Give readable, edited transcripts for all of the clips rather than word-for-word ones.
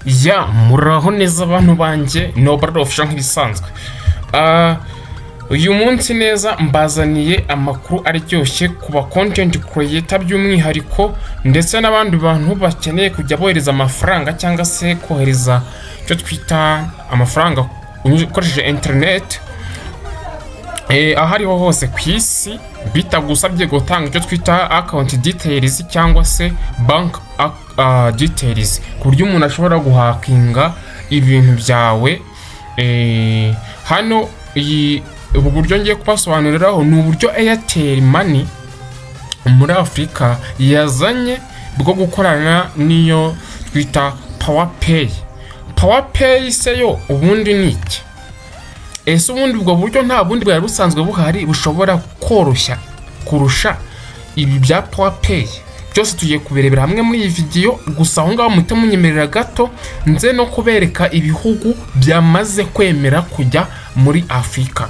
Ya, muraho neza abantu banjye, ni Obrad Official nk'ibisanzwe. Uyu munsi neza mbazaniye amakuru aryoshye ku ba content creator by'umwihariko, ndetse n'abandi bantu bakeneye kujya bohereza amafaranga cyangwa se kohereza icyo twita amafaranga ukoresheje internet aho ariho hose ku isi, bitagusabye gutanga icyo twita account details cyangwa se bank details, ku buryo umuntu ashobora guhakinga ibintu byawe. Hano iyi ubu buryo ngiye kubasobanuriraho ni uburyo Airtel Money muri Afurika yazanye bwo gukorana n'iyo twita PawaPay. PawaPay se yo ubundi ni iki? Ese ubundi ubwo buryo nta bundi bwari busanzwe buhari bushobora koroshya kurusha ibi bya PawaPay? Byose tugiye kubirebera hamwe muri iyi video. Gusa aho ngaho muhite munyemerera gato nze no kubereka ibihugu byamaze kwemera kujya muri Afurika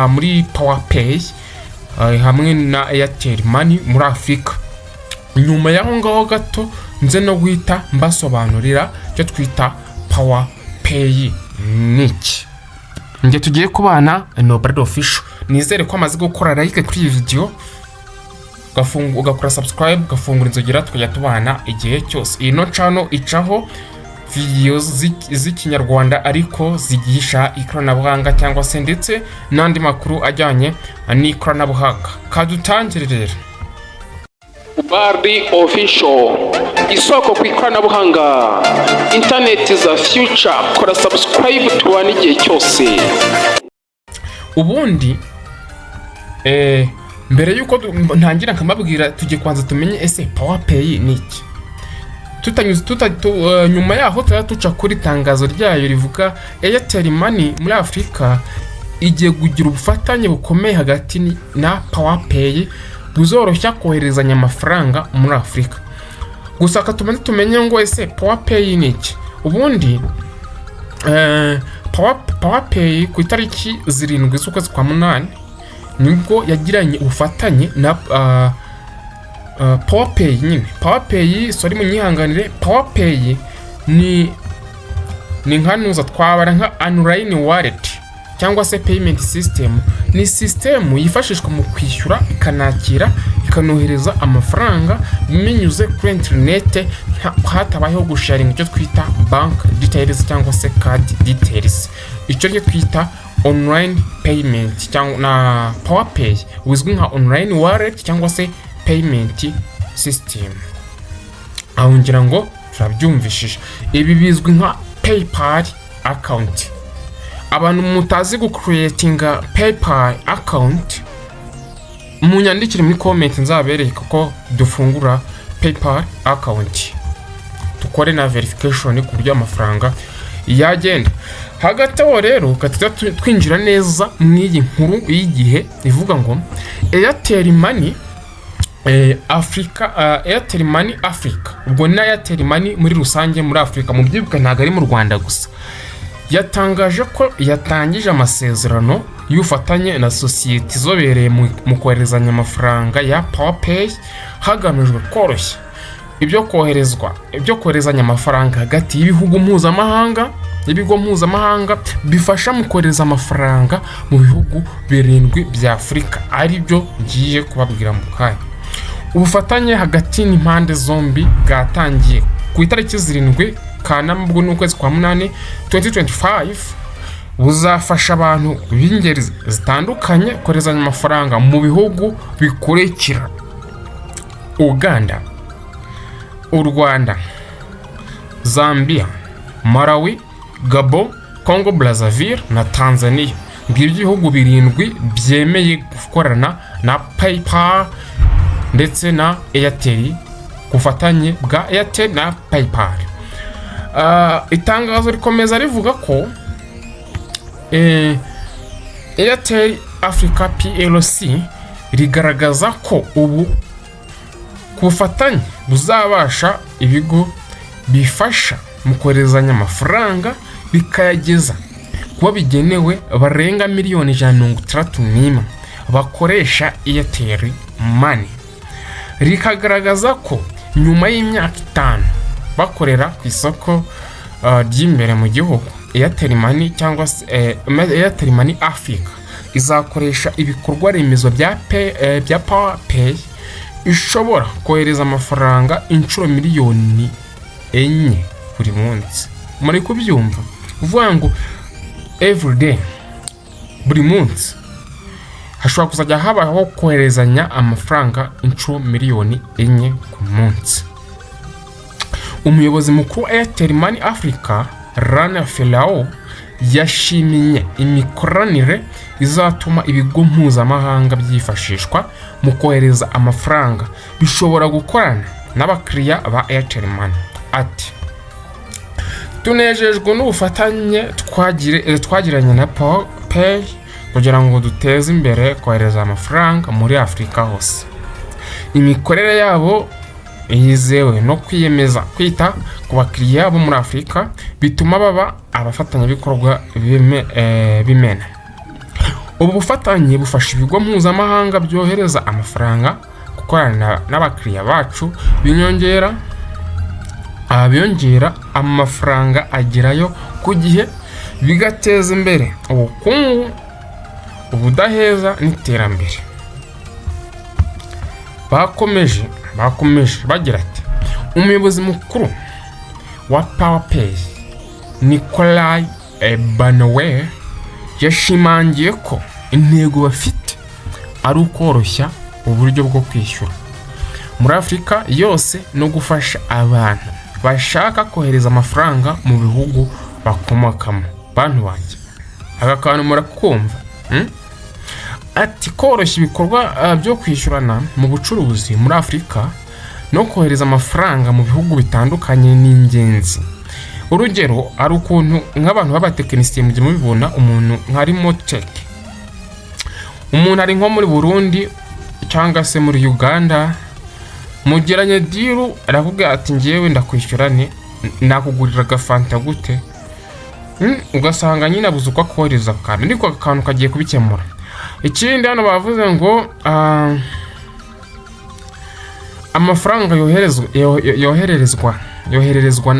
muri PawaPay hamwe na Airtel Money muri Afurika. Nyuma y'aho ngaho gato nze no guhita mbasobanurira icyo twita PawaPay niki. Njye tugiye kubana ni Obrad Official. Nizere ko amaze gukora like kuri iyi video, ugakora subscribe, ugafungura inzogera, tukajya tubana igihe cyose. Iyi no channel icaho video z'Ikinyarwanda ariko zigisha ikoranabuhanga cyangwa se ndetse n'andi makuru ajyanye n'ikoranabuhanga. Kadutangire rero. Bari Official, isoko ku ikoranabuhanga, interineti za future. Kora subscribe tubane igihe cyose. Ubundi mbere y'uko ntangira nkamabwira, tugiye kubanza tumenye ese PawaPay ni iki. Tutanyuze nyuma yaho turaba duca kuri itangazo ryayo rivuga Airtel Money muri Afurika igiye kugira ubufatanye bukomeye hagati na PawaPay buzoroshya koherezanya amafaranga muri Afurika. Gusa ka tubanze tumenye ngo ese PawaPay ni iki ubundi. PawaPay ku itariki 7 z'ukwezi kwa munani nibwo yagiranye ubufatanye na PawaPay nyine. PawaPay, sorry, munyihanganire, PawaPay ni nka nuza twabara nka online wallet cyangwa se payment system. Ni system yifashishwa mu kwishyura, ikanakira, ikanohereza amafaranga binyuze kuri interinete, hatabayeho gusharinga icyo twita bank details cyangwa se card details. Icyo cyo twita online payment cyangwa na PawaPay buzwi nka online wallet cyangwa se payment system. Aho ngira ngo turabyumvishije. Ibi bizwi nka PayPal account. Abantu mutazi gucreatinga PayPal account, munyandikire muri comment nzabereke kuko dufungura PayPal account, dukore na verification ku buryo amafaranga yagenda. Hagati aho rero gahita twinjira neza mu iyi nkuru y'igihe ivuga ngo Airtel Money Africa, Airtel Money Africa, ubwo ni Airtel Money muri rusange muri Afurika, mu byibuka ntabwo ari mu Rwanda gusa, yatangaje ko yatangije amasezerano y'ubufatanye na sosiyete izobereye mu koherezanya amafaranga ya PawaPay, hagamijwe koroshya ibyo koherezanya amafaranga hagati y'ibihugu mpuzamahanga, ibigo mpuzamahanga bifasha mu kohereza amafaranga mu bihugu birindwi bya Afurika, aribyo ngiye kubabwira mu kanya. Ubufatanye hagati n'impande zombi bwatangiye ku itariki 7 Kanama, ubwo ni ukwezi kwa munani 2025, buzafasha abantu b'ingeri zitandukanye koherezanya amafaranga mu bihugu bikurikira: Uganda, u Rwanda, Zambia, Malawi, Gabon, Congo Brazzaville na Tanzania. Ngibyo ibihugu birindwi byemeye gukorana na PayPal ndetse na Airtel, ku bufatanye bwa Airtel na PayPal. Itangazo rikomeza rivuga ko Airtel Africa PLC rigaragaza ko ubu ku bufatanye buzabasha ibigo bifasha mu koherezanya amafaranga, bikayageza kuba bigenewe barenga miliyoni 161 bakoresha Airtel Money. Rikagaragaza ko nyuma y'imyaka 5 bakorera ku isoko ry'imbere mu gihugu, Airtel Money cyangwa se Airtel Money Africa izakoresha ibikorwa remezo bya Power Pay, ishobora kohereza amafaranga inshuro miliyoni 4 buri munsi. Muri kubyumva? Uvuga ngo everyday, buri munsi hashobora kuzajya habaho koherezanya amafaranga inshuro miliyoni 4 ku munsi. Umuyobozi mukuru wa Airtel Money Africa, Rana Ferrao, yashimiye imikoranire izatuma ibigo mpuzamahanga byifashishwa mu kohereza amafaranga bishobora gukorana n'abakiriya ba Airtel Money. Ati: "Tunejejwe n'ubufatanye twagiranye na Pay kugira ngo duteze imbere kohereza amafaranga muri Afurika hose. Imikorere yabo yizewe no kwiyemeza kwita ku bakiriya bo muri Afurika bituma baba abafatanyabikorwa b'imena. Ubu bufatanye bufasha ibigo mpuzamahanga byohereza amafaranga gukorana n'abakiriya bacu, biyongera amafaranga agerayo ku gihe, bigateza imbere ubukungu, ubudaheza n'iterambere." Bakomeje bagira ati: "Umuyobozi mukuru wa PowerPay, Nikolai Banower, yashimangiye ko intego bafite ari ukoroshya uburyo bwo kwishyura muri Afurika yose no gufasha abantu bashaka kohereza amafaranga mu bihugu bakomokamo." Bantu banjye, aka kantu murakumva, Ati: "Koroshya ibikorwa byo kwishyurana mu bucuruzi muri Afurika no kohereza amafaranga mu bihugu bitandukanye ni ingenzi." Urugero, hari ukuntu nk'abantu b'abatekinisiye mujya mubibona, umuntu nka remote check, umuntu ari nko muri Burundi cyangwa se muri Uganda, mugiranye deal, arakubwira ati: "Ngewe ndakwishyura, ni nakugurira agafanta gute?" Ugasanga nyine abuze uko akohereza akantu, ariko aka kantu kagiye kubikemura. Ikindi hano bavuze ngo amafaranga yohererezwa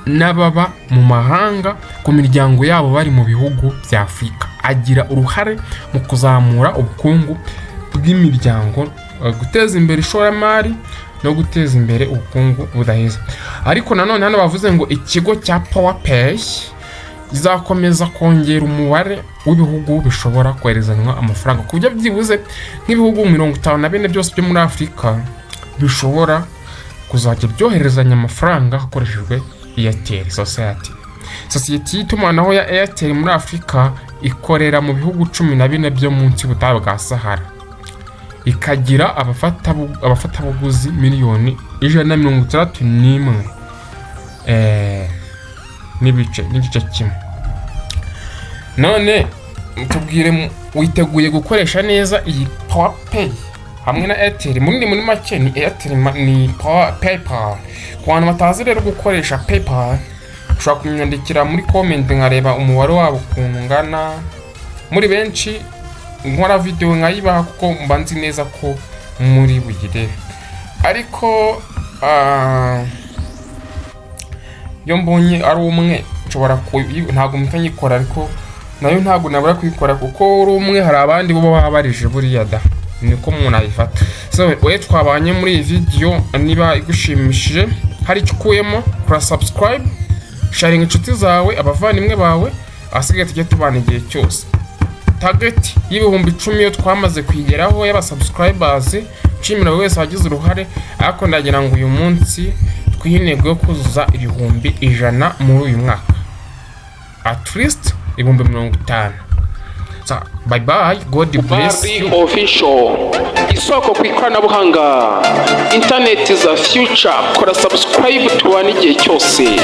n'ababa mu mahanga ku miryango yabo bari mu bihugu bya Afurika agira uruhare mu kuzamura ubukungu bw'imiryango, guteza imbere ishoramari no guteza imbere ubukungu budaheza. Ariko nanone hano bavuze ngo ikigo cya PowerPay izakomeza kongera umubare w'ibihugu bishobora koherezanywa amafaranga, ku buryo byibuze nk'ibihugu 54 byose byo muri Afurika bishobora kuzajya byoherezanya amafaranga hakoreshejwe Airtel Society. Sosiyete y'itumanaho ya Airtel muri Afurika ikorera mu bihugu 14 byo munsi y'ubutayu bwa Sahara, ikagira abafatabuguzi miliyoni 161 n'ibice n'igice kimwe. None tubwire, witeguye gukoresha neza iyi PowerPay hamwe na Airtel? Muri make ni Airtel ni Power PayPal. Ku bantu batazi rero gukoresha PayPal, ushobora kunyandikira muri comment nkareba umubare wabo ukuntu ungana muri benshi, nkora video nkayibaha, kuko mba nzi neza ko muri buyirebe. Ariko iyo mbonye ari umwe nshobora ntabwo mpita nyikora, ariko nayo ntabwo nabura kuyikora kuko uri umwe, hari abandi bo baba barije buriya da, niko umuntu ayifata. So wowe twabanye muri iyi video, niba igushimishije, hari icyo ukuyemo, kora subscribe, sharinga inshuti zawe, abavandimwe bawe, ahasigaye tujye tubana igihe cyose. Target y'10,000 iyo twamaze kuyigeraho y'aba subscribers, nshimira buri wese wagize uruhare, ariko ndagira ngo uyu munsi twihe intego yo kuzuza 100,000 muri uyu mwaka, at least 50,000. So, bye bye, God bless Bari you. Official, isoko ku ikoranabuhanga, interineti za future. Kora subscribe tubane igihe cyose.